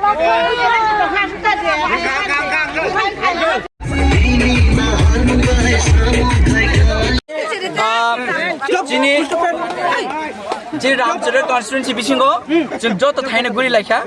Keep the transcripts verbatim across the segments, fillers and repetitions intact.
Ah, chini, chini Ramchakra constituency bisingo chwng joto thaino guri laikha,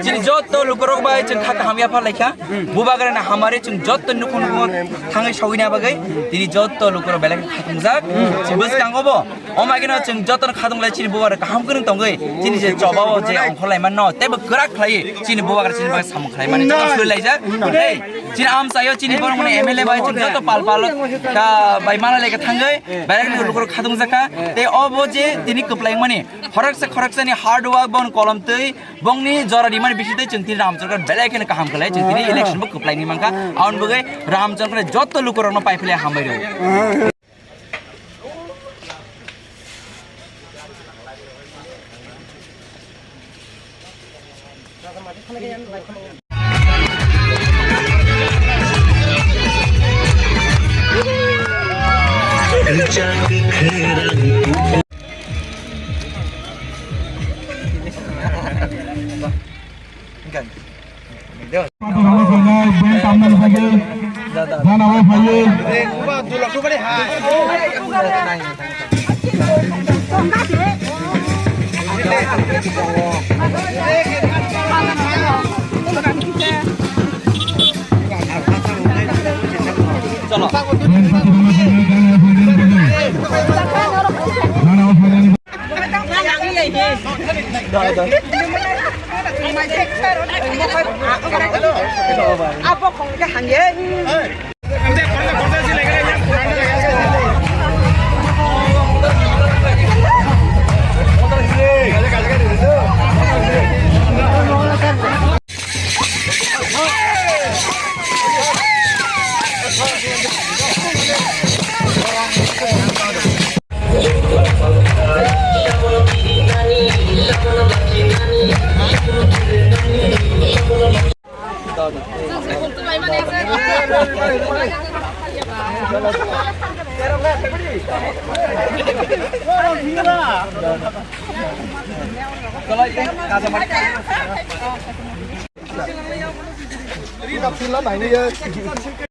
chini joto lukurok bai chwng kha kaham yapha laikha, bubagrana hamari chwng joto nukhung nukhung thangwi sogwina bagwi tini joto lukurok belai khe khatungjak. Chini bwskango bo Omo haino chwng jotono khatung lai chini bubagra kaham kwrwng tongwi chini je choba o je ongkhor lai manno teibo kwrak khlaiwi chini bubagra chini bagwi samung khlai mani joto sui laijak. Tei chini amchaio chini borok mani M L A bai chwng joto pal pal ka bai mana leka thangwi belai khe lukurok khatung jakha. Tei obo je tini kwplai mani khoroksa khoroksani hard work bon kolom twi bongni jora rimani bisitwi chwng tini Ramchakra belai kheno kaham khlai chwng tini election bo kwplai ni mankha. Aboni bagwi Ramchakra joto lukurokno pai philai hambai rw. Pati rwna phainai, band tamnani phaiwi, gana bai phaiwi. Band pati rwna phainai, gana bai phainani bagwi. Gana bai phainani. Abo khong khe hangye.